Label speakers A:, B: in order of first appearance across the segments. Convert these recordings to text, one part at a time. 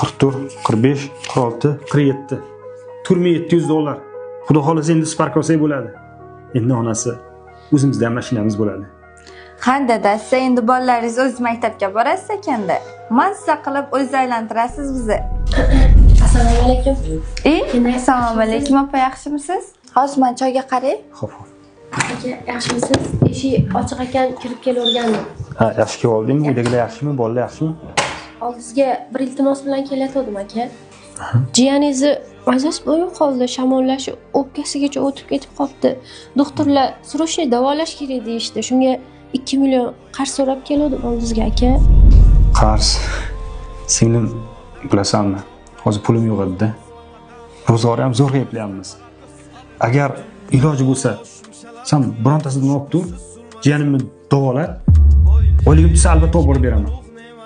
A: 44, 45, 46, 47. 4700 dollar. Xudo xolasa endi Spark olsak bo'ladi. Endi onasi o'zimizda ham mashinamiz bo'ladi.
B: Ha dadasi, endi bolalaringiz o'z maktabga borasiz ekanda. Mazza qilib o'zingiz aylantirasiz bizni.
C: Assalomu alaykum.
B: Assalomu alaykum opa, yaxshimisiz? Hozir men choyga qaray.
A: Xo'p, xo'p.
C: Aka, yaxshimisiz? Eshik ochiq ekan, kirib kelavergandim.
A: Ha, yaxshi kelib oldingmi? Uydagilar yaxshimi? Bolalar yaxshimi?
C: Oldingizga bir iltimos bilan kelayotgandim aka. Jiyaningizni mazasi bo'lmay qoldi, shamollashi o'pkasigacha o'tib ketib qoldi. Doktorlar срочно davolash kerak deyishdi. Shunga 2 million qarz so'rab keldim oldingizga aka.
A: Qarz. Singlim, bilasanmi? Hozir pulim yo'q edi-da. Ro'zg'or ham zo'rg'a eplayapmiz. Agar iloji bo'lsa, sen birontasidan olib tur, jiyanimni davolat. Oyligim tushsa albatta olib borib beraman.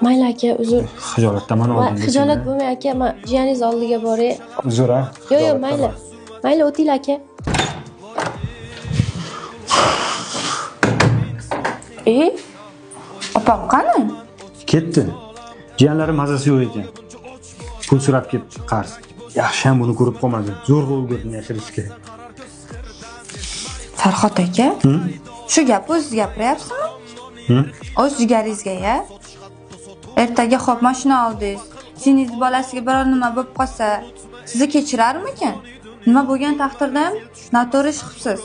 C: Mayli aka, uzr.
A: Xijolatdaman oldingda.
C: Xijolat bo'lmang aka, men jiyaningiz oldiga boray.
A: Uzr, ha.
C: Yo'q, yo'q, mayli. Mayli, o'tinglar aka.
B: Opam qani?
A: Ketdi. Jiyanlari mazasi yo'q ekan. Pul so'rab ketdi, qarz. Yaxshi ham buni ko'rib qolmadi. Zo'rg'a ulgurdim yashirishga.
B: Farhod aka, shu gapni o'zingiz gapiryapsizmi? O'z jigaringizga, ya? Ertaga xo'p mashina oldingiz. Singiz bolasiga biror nima bo'lib qolsa, sizni kechirarmikan? Nima bo'lgan taqdirda ham noto'g'ri ish qilibsiz.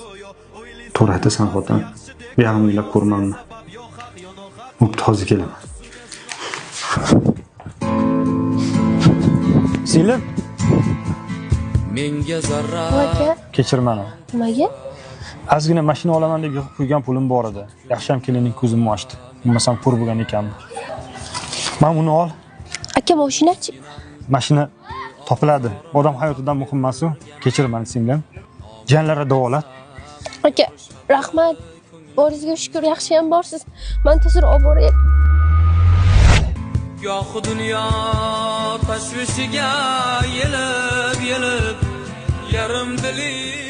A: To'g'ri aytasan, xotin. Bu yog'ini o'ylab ko'rmanmi? Bo'pti, hozir kelaman. Singlim,
D: menga zarar.
C: Aka,
A: kechir meni.
C: Nimaga?
A: Ozgina mashina olaman deb yig'ib qo'ygan pulim bor edi. Yaxshi ham kelinning ko'zimni ochdi. Bo'lmasam ko'r bo'lgan ekanman. Men uni ol.
C: Aka, mashinachi?
A: Mashina topiladi. Odam hayotidan muhim emas u. Kechir meni singlim. Jiyanlarni davolat.
C: Aka, rahmat. Boringizga shukr, yaxshi ham borsiz. Men tezroq olib boray.
D: Goh dunyo tashvishiga yelib yelib yarim dilim.